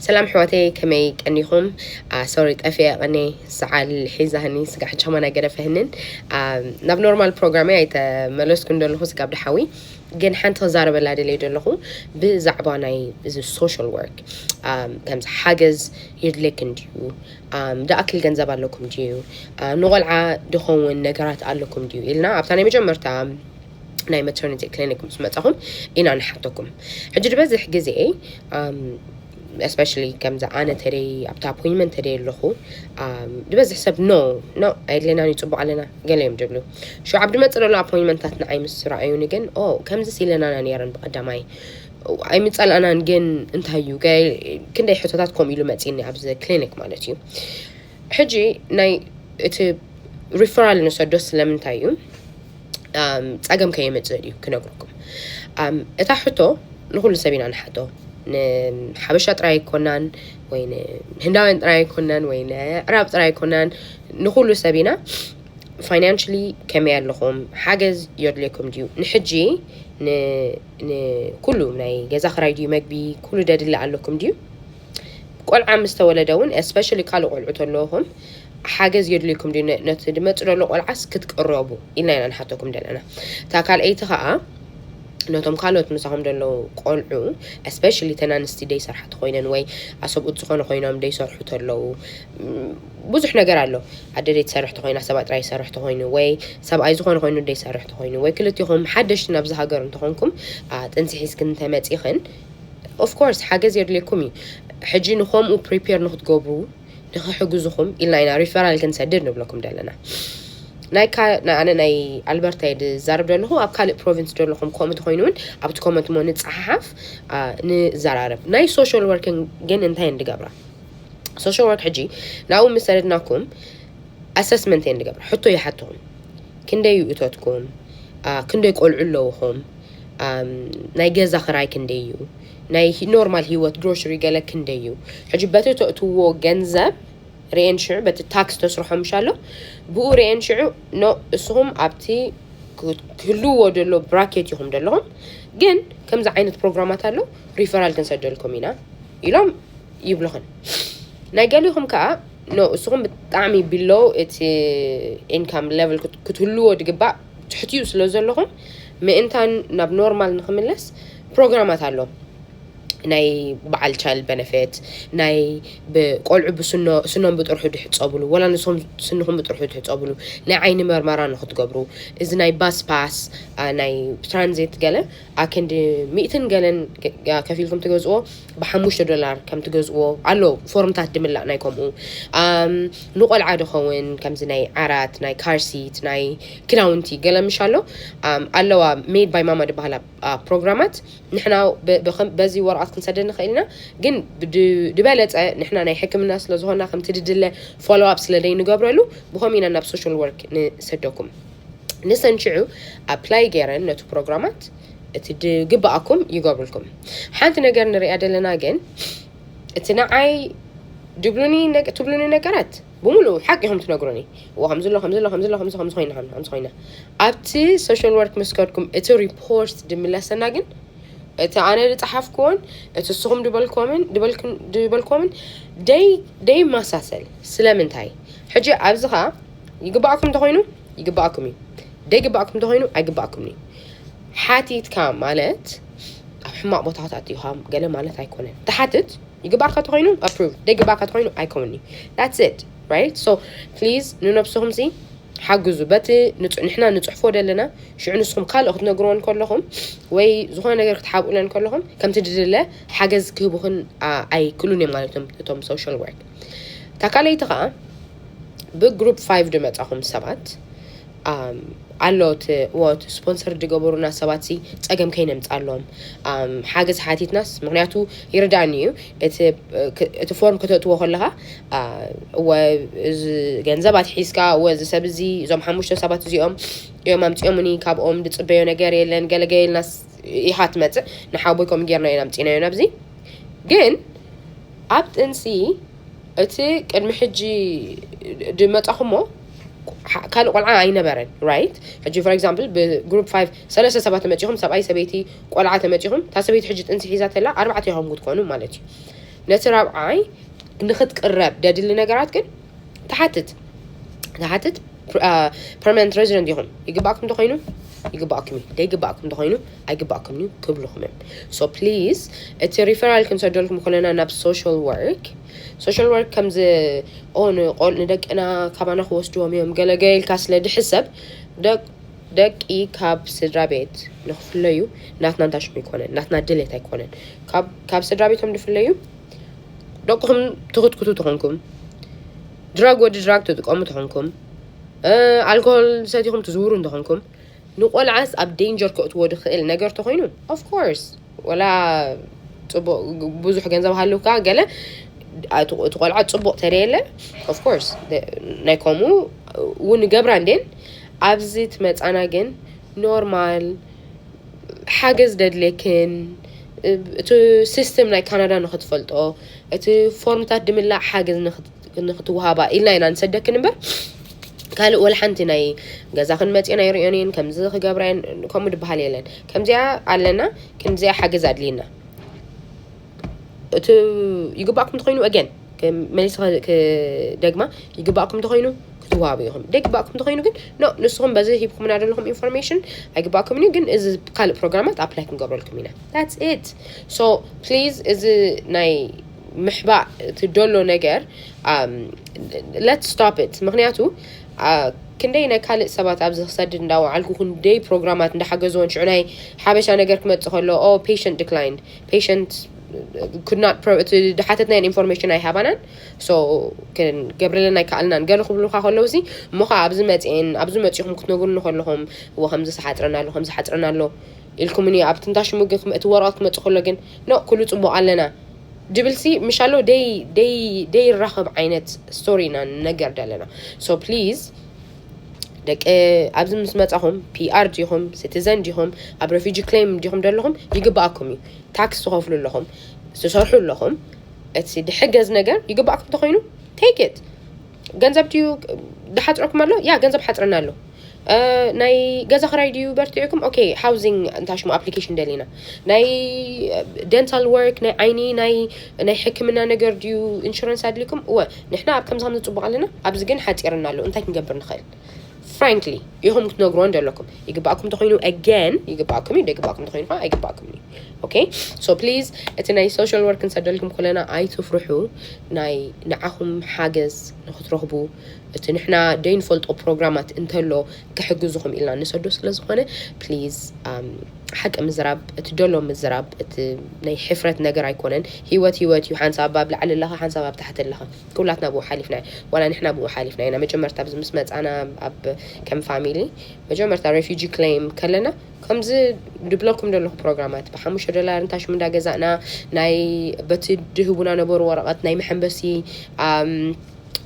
ሰላም ኣሕዋተይ፣ ከመይ ቀኒኹም? ሶሪ፣ ጠፊአ ቀኒ፣ ሰዓል ሒዛኒ፣ ስጋዕ ቸማ ናይ ገደፈህንን ናብ ኖርማል ፕሮግራመይ ኣይተመለስኩን ዘለኹ። ስጋብ ድሓዊ ግን ሓንቲ ክዛረበላ ደለየ ዘለኹ ብዛዕባ ናይ እዚ ሶሻል ወርክ። ከምዚ ሓገዝ የድልየክ እንድዩ? ደኣክል ገንዘብ ኣለኩም ድዩ? ንቆልዓ ድኸውን ነገራት ኣለኩም ድዩ ኢልና ኣብታ ናይ መጀመርታ ናይ መተርኒቲ ክሊኒክ ምስ መጻኹም ኢና ንሓተኩም። ሕጂ ዝበዝሕ ግዜ ስፔሻሊ ከምዚ ኣነ ተደይ ኣብቲ ኣፖይንመንት ተደይ ኣለኹ ዝበዝሕ ሰብ ኖ ኖ ኣይድለናን እዩ፣ ፅቡቅ ኣለና ገለ እዮም ዝብሉ። ሽዑ ኣብ ድመፅ ዘሎ ኣፖይንመንታት ንዓይ ምስ ረኣዩኒ ግን ኦ ከምዚ ሲለናና ነይረን ብቀዳማይ ኣይምፀላእናን ግን እንታይ እዩ ክንደይ ሕቶታት ከምኡ ኢሉ መፂኒ ኣብዚ ክሊኒክ ማለት እዩ። ሕጂ ናይ እቲ ሪፈራል ንሰዶ ስለምንታይ እዩ? ጸገም ከየመፅእ ድዩ ክነግረኩም። እታ ሕቶ ንኩሉ ሰብ ኢና ንሓቶ። ንሓበሻ ጥራይ ኣይኮናን ወይ ንህንዳውያን ጥራይ ኣይኮናን ወይ ንዕራብ ጥራይ ኣይኮናን፣ ንኩሉ ሰብ ኢና። ፋይናንሽሊ ከመይ ኣለኹም? ሓገዝ የድልየኩም ድዩ? ንሕጂ ንኩሉ ናይ ገዛ ክራይ ድዩ መግቢ ኩሉ ደድሊ ኣለኩም ድዩ? ቆልዓ ምስ ተወለደ እውን ስፔሻሊ ካልእ ቆልዑ ተለውኹም ሓገዝ የድልየኩም ድዩ? ነቲ ድመፅ ዘሎ ቆልዓስ ክትቅረቡ ኢልና ኢና ንሓተኩም ዘለና። እታ ካልኣይቲ ከዓ ነቶም ካልኦት ምሳኹም ዘለዉ ቆልዑ ስፔሻሊ ተን ኣንስቲ ደይሰርሓ ተኮይነን ወይ ኣሰብኡት ዝኾነ ኮይኖም ደይሰርሑ ተለዉ ብዙሕ ነገር ኣሎ። ኣደ ደይትሰርሕ ተኮይና ሰብኣ ጥራይ ይሰርሕ ተኮይኑ ወይ ሰብኣይ ዝኾነ ኮይኑ ደይሰርሕ ተኮይኑ ወይ ክልቲኹም ሓደሽቲ ናብዚ ሃገር እንተኾንኩም ጥንሲ ሒዝክን እንተመፂኽን ኦፍኮርስ ሓገዝ የድልየኩም እዩ። ሕጂ ንከምኡ ፕሪፔር ንክትገብሩ ንክሕግዙኹም ኢልና ኢና ሪፈራል ክንሰድድ ንብለኩም ዘለና። ናይ ኣነ ናይ ኣልበርታ እየ ዝዛረብ ዘለኹ። ኣብ ካልእ ፕሮቪንስ ዘለኹም ከምኡ ተኮይኑ እውን ኣብቲ ኮመንት ሞ ንፀሓሓፍ ንዘራረብ። ናይ ሶሻል ወርክ ግን እንታይ እንድገብራ? ሶሻል ወርክ ሕጂ ናብኡ ምስ ሰደድናኩም ኣሰስመንት እየ እንድገብራ። ሕቶ ይሓትኹም። ክንደይ እዩ እቶትኩም? ክንደይ ቆልዑ ኣለውኹም? ናይ ገዛ ክራይ ክንደይ እዩ? ናይ ኖርማል ሂወት ግሮሰሪ ገለ ክንደይ እዩ? ሕጂ በቲ ተእትዎ ገንዘብ ሬንሽዕ በቲ ታክስ ተስርሖ ምሽ ኣሎ ብኡ ሬንሽዑ ኖ እስኹም ኣብቲ ክህልዎ ዘሎ ብራኬት ይኹም ዘለኹም ግን ከምዚ ዓይነት ፕሮግራማት ኣሎ ሪፈራል ክንሰደልኩም ኢና ኢሎም ይብልኹን። ናይ ገሊኹም ከዓ ኖ እስኹም ብጣዕሚ ቢሎው እቲ ኢንካም ሌቨል ክትህልዎ ድግባእ ትሕትኡ ስለ ዘለኹም ምእንታን ናብ ኖርማል ንክምለስ ፕሮግራማት ኣሎ። ናይ በዓል ቻይልድ ቤነፊት ናይ ቆልዑ ብስኖም ብጥርሑ ድሕፀብሉ ወላ ንስኹም ስንኹም ብጥርሑ ድሕፀብሉ ናይ ዓይኒ መርመራ ንክትገብሩ እዚ ናይ ባስ ፓስ ናይ ትራንዚት ገለ ኣክንዲ ሚእትን ገለን ከፊልኩም ትገዝዎ ብሓሙሽተ ዶላር ከም ትገዝዎ ኣሎ። ፎርምታት ድምላእ ናይ ከምኡ ንቆልዓ ድኸውን ከምዚ ናይ ዓራት ናይ ካርሲት ናይ ክዳውንቲ ገለ ምሽ ኣሎ ኣለዋ ሜድ ባይ ማማ ድበሃላ ፕሮግራማት ንሕና በዚ ወረቐት ክንሰደድ ንኽእል ኢና። ግን ድበለፀ ንሕና ናይ ሕክምና ስለዝኾና ከምቲ ድድለ ፎሎኣፕ ስለደይ ንገብረሉ ብኸም ኢና ናብ ሶሻል ወርክ ንሰደኩም። ንሰን ሽዑ ኣፕላይ ገይረን ነቲ ፕሮግራማት እቲ ድግብኣኩም ይገብሩልኩም። ሓንቲ ነገር ንሪኣ ዘለና ግን እቲ ንዓይ ድብሉኒ ትብሉኒ ነገራት ብምሉእ ሓቂ ኢኹም ትነግሩኒ። እዎ ከምዚ ኣሎ ከምዚ ኣሎ ከምዚ ኣሎ ከምዚ ከምዚ ኮይና ከምዚ ኮይና ኣብቲ ሶሻል ወርክ ምስ ከድኩም እቲ ሪፖርት ድምለሰና ግን እቲ ኣነ ዝፀሓፍክዎን እቲ ንስኹም ድበልኮምን ድበልኮምን ደይ ደይመሳሰል። ስለምንታይ? ሕጂ ኣብዚ ኸዓ ይግባኣኩም እንተኾይኑ ይግባኣኩም እዩ፣ ደይግባኣኩም እንተኾይኑ ኣይግባኣኩም እዩ። ሓቲትካ ማለት ኣብ ሕማቕ ቦታ ክትኣትዩኻ ገለ ማለት ኣይኮነን። ትሓትት ይግባኣካ ተኾይኑ ኣፕሩቭ፣ ደይግባኣካ ተኾይኑ ኣይከውን እዩ። That's it, right? So please ንነብስኹም ሲ ሓግዙ። በቲ ንሕና ንፅሕፎ ዘለና ሽዑ ንስኹም ካልኦ ክትነግርዎ እንከለኹም ወይ ዝኾነ ነገር ክትሓብኡለን ከለኹም ከምቲ ድድለ ሓገዝ ክህቡኽን ኣይክሉን እዮም ማለት እዮም እቶም ሶሻል ወርክ። እታ ካልኣይቲ ከዓ ብግሩፕ ፋይቭ ድመፃኹም ሰባት ኣሎ እቲ ስፖንሰር ድገበሩና ሰባት ሲ ፀገም ከይነምፃሎም ሓገዝ ሓቲትናስ ምክንያቱ ይርዳእኒ እዩ። እቲ ፎርም ከተእትዎ ከለካ እወ እዚ ገንዘብ ኣትሒዝካ እወ እዚ ሰብ እዚ እዞም ሓሙሽተ ሰባት እዚኦም እዮም ኣምፂኦምኒ ካብኦም ድፅበዮ ነገር የለን ገለገየልናስ ኢኻ ትመፅእ ንሓቦይ ከምኡ ጌርና ኢና ኣምፂናዮ ናብዚ ግን ኣብ ጥንሲ እቲ ቅድሚ ሕጂ ድመፃኹሞ ካልእ ቆልዓ ኣይነበረን right? ሕጂ for example ብግሩፕ ፋይቭ ሰለስተ ሰባት ተመፂኹም ሰብኣይ ሰበይቲ ቆልዓ ተመፂኹም እታ ሰበይቲ ሕጂ ጥንሲ ሒዛ ተላ ኣርባዕተ ኢኹም ክትኮኑ ማለት እዩ። ነቲ ራብዓይ ንክትቅረብ ደድሊ ነገራት ግን ትሓትት ትሓትት permanent resident ኢኹም። ይግባእኩም እንተኾይኑ ይግባእኩም እዩ፣ ደይግባእኩም እንተኾይኑ ኣይግባእኩም እዩ ክብልኹም እዮም። So please፣ እቲ referral ክንሰደልኩም ከለና ናብ social work፣ social work ከምዚ ኦ ንቆል ንደቅና ካባና ክወስድዎም እዮም ገለገ ኢልካ ስለ ድሕሰብ ደቂ ካብ ስድራ ቤት ንክፍለዩ ናትና እንታሽሙ ኣይኮነን፣ ናትና ድሌት ኣይኮነን። ካብ ስድራ ቤቶም ድፍለዩ ደቅኹም ትኽትክቱ ተኾንኩም፣ ድራግ ወዲ ድራግ ትጥቀሙ ተኾንኩም፣ ኣልኮል ሰቲኹም ትዝውሩ እንተኾንኩም፣ ንቆልዓስ ኣብ ዴንጀር ከእትዎ ድኽእል ነገር ተኾይኑ ኦፍኮርስ ወላ ፅቡቅ ብዙሕ ገንዘብ ሃልውካ ገለ እቲ ቆልዓ ፅቡቅ ተደየለ ኦፍኮርስ ናይ ከምኡ እውን ገብራ እንዴን ኣብዚ ትመፃና ግን ኖርማል ሓገዝ ደድሌክን እቲ ሲስተም ናይ ካናዳ ንክትፈልጦ እቲ ፎርምታት ድምላእ ሓገዝ ንክትወሃባ ኢልና ኢና ንሰደክን እምበር ካልእ ወላ ሓንቲ ናይ ገዛ ክንመፅኦ ናይ ሪኦን እየን ከምዚ ክገብራ እየን ከምኡ ድበሃል የለን። ከምዚኣ ኣለና፣ ከምዚኣ ሓገዝ ኣድልየና። እቲ ይግባእኩም እንተኾይኑ ኣገን መሊስ ክደግማ ይግባእኩም እንተኾይኑ ክትዋሃቡ ኢኹም። ደይግባእኩም እንተኾይኑ ግን ኖ ንስኹም በዚ ሂብኩምና ዘለኹም ኢንፎርሜሽን ኣይግባእኩም እዩ፣ ግን እዚ ካልእ ፕሮግራማት ኣፕላይ ክንገብረልኩም ኢና። That's it። So please እዚ ናይ ምሕባእ እቲ ደሎ ነገር let's stop it። ምክንያቱ ክንደይ ናይ ካልእ ሰባት ኣብዚ ክሰድድ እንዳወዓልኩ ክንደይ ፕሮግራማት እንዳሓገዝዎን ሽዑ ናይ ሓበሻ ነገር ክመፅእ ከሎ ኦ patient declined፣ patient could not እቲ ድሓተትናየን ኢንፎርሜሽን ኣይሃባናን። So ክንገብረለን ኣይከኣልናን ገለ ክብሉካ ከለዉ ሲ እሞ ከዓ ኣብዚ መፅኤን ኣብዚ መፂኹም ክትነግሩኒ ከለኹም እዎ ከምዚ ሓፅረና ኣሎ ከምዚ ሓፅረና ኣሎ ኢልኩምኒ ኣብ ትንታሽ ምግብ እቲ ወረቐት ክመፅእ ከሎ ግን ኖ ኩሉ ፅቡቅ ኣለና ድብል ሲ ምሻሎ ደይ ደይ ደይ ራኸብ ዓይነት ስቶሪ ኢና ነገር ደለና። So please ደቂ ኣብዚ ምስ መጻኹም ፒኣር ዲኹም ሲቲዘን ዲኹም ኣብ ሬፊጂ ክሌም ዲኹም ደለኹም ይግባኣኩም እዩ። ታክስ ትኸፍሉ ኣለኹም፣ ትሰርሑ ኣለኹም። እቲ ድሕገዝ ነገር ይግባኣኩም ተኾይኑ take it። ገንዘብ ድዩ ድሓፅረኩም ኣሎ? ያ ገንዘብ ሓፅረና ኣሎ። ናይ ገዛ ክራይ ድዩ በርቲዕኩም? ኦኬ ሃውዚንግ እንታይ ሽሙ ኣፕሊኬሽን ደሊና ናይ ደንታል ወርክ ናይ ዓይኒ ናይ ናይ ሕክምና ነገር ድዩ ኢንሹረንስ ኣድልኩም? እወ ንሕና ኣብ ከምዚ ከምዚ ፅቡቅ ኣለና፣ ኣብዚ ግን ሓፂርና ኣሎ፣ እንታይ ክንገብር ንኽእል? ፍራንክሊ ኢኹም ክትነግርዎ እንደለኩም ይግባእኩም እንተኮይኑ ኣገን ይግባእኩም እዩ፣ ደይግባእኩም እንተኮይኑ ከዓ ኣይግባእኩም እዩ። ኦኬ ሶ ፕሊዝ እቲ ናይ ሶሻል ወርክ ክንሰደልኩም ከለና ኣይትፍርሑ። ናይ ንዓኹም ሓገዝ ንክትረኽቡ እቲ ንሕና ደይንፈልጦ ፕሮግራማት እንተሎ ክሕግዙኹም ኢልና ንሰዶ ስለ ዝኾነ ፕሊዝ ሓቂ ምዝራብ እቲ ደሎ ምዝራብ እቲ ናይ ሕፍረት ነገር ኣይኮነን። ህይወት ህይወት እዩ። ሓንሳብ ኣብ ላዕሊ ኣለኻ ሓንሳብ ኣብ ታሕቲ ኣለኻ። ኩላትና ብኡ ሓሊፍና ዋላ ንሕና ብኡ ሓሊፍና ኢና። መጀመርታ ኣብዚ ምስ መፃና ኣብ ከም ፋሚሊ መጀመርታ ሬፊጂ ክሌም ከለና ከምዚ ድብለኩም ዘለኹ ፕሮግራማት ብሓሙሽተ ዶላር እንታሽሙ እንዳገዛእና ናይ በቲ ድህቡና ነበሩ ወረቐት ናይ መሐንበሲ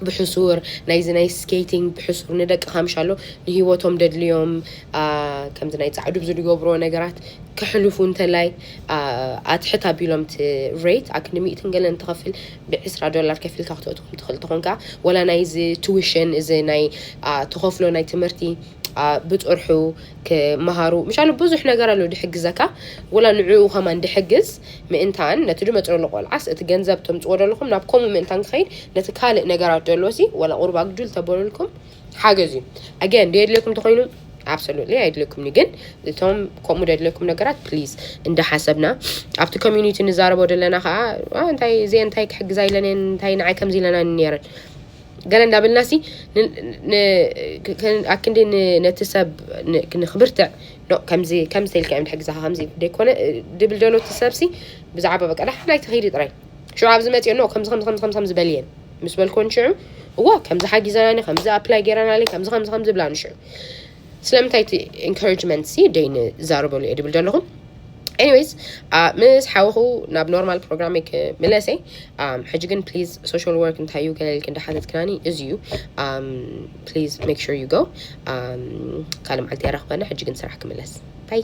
ብሕሱር ናይዚ ናይ ስኬቲንግ ብሕሱር ንደቂ ካምሻሎ ንህይወቶም ደድልዮም ከምዚ ናይ ፃዕዱብ ዝድገብርዎ ነገራት ክሕልፉ እንተላይ ኣትሕት ኣቢሎም እቲ ሬት ኣክንዲ ሚእትን ገለን ትኸፍል ብዕስራ ዶላር ከፊልካ ክትእትኩም ትኽእል ትኾንካ ወላ ናይዚ ቱዊሽን እዚ ናይ ትኸፍሎ ናይ ትምህርቲ ብፅርሑ ክመሃሩ ምሻሉ ብዙሕ ነገር ኣሎ ድሕግዘካ ወላ ንዕኡ ከማን ድሕግዝ ምእንታን ነቲ ድመፅረሉ ቆልዓስ እቲ ገንዘብ ተምፅዎ ደለኹም ናብ ከምኡ ምእንታን ክኸይድ ነቲ ካልእ ነገራት ደሎሲ ወላ ቁርባ ግዱል ተበሉልኩም ሓገዝ እዩ። ኣገን ደየድልየኩም ተኾይኑ ኣብሶሉትሊ ኣይድልየኩም እዩ። ግን እቶም ከምኡ ደድልየኩም ነገራት ፕሊዝ እንዳሓሰብና ኣብቲ ኮሚኒቲ ንዛረቦ ደለና ከዓ እንታይ እዚአ እንታይ ክሕግዛ ኢለን እንታይ ንዓይ ከምዚ ኢለና ነረን ገለ እንዳበልና ሲ ኣክንዲ ነቲ ሰብ ንክብርትዕ ከምዚ ከምዚ ተልካ እዮም ድሕግዛኻ ከምዚ ደይኮነ ድብል ደሎ እቲ ሰብ ሲ ብዛዕባ በቃ ዳሕና ኣይትኸይዲ ጥራይ ሽዑ ኣብዚ መፅኦ ኖ ከምዚ ከምዚ ከምዚ ከምዚ ዝበልየን ምስ በልኮን ሽዑ እዋ ከምዚ ሓጊዘናኒ ከምዚ ኣፕላይ ገይረናሊ ከምዚ ከምዚ ከምዚ ብላኒ ሽዑ ስለምንታይ እቲ ኢንካሬጅመንት ሲ ደይ ንዛረበሉ እየ ድብል ዘለኹም። ኤኒዌይስ ምስ ሓወኹ ናብ ኖርማል ፕሮግራመይ ክምለሰይ ሕጂ ግን ፕሊዝ ሶሻል ወርክ እንታይ እዩ ገለልክ እንዳሓተትክናኒ እዚ እዩ። Please make sure you go ካልእ መዓልቲ የራኽበና። ሕጂ ግን ስራሕ ክምለስ ባይ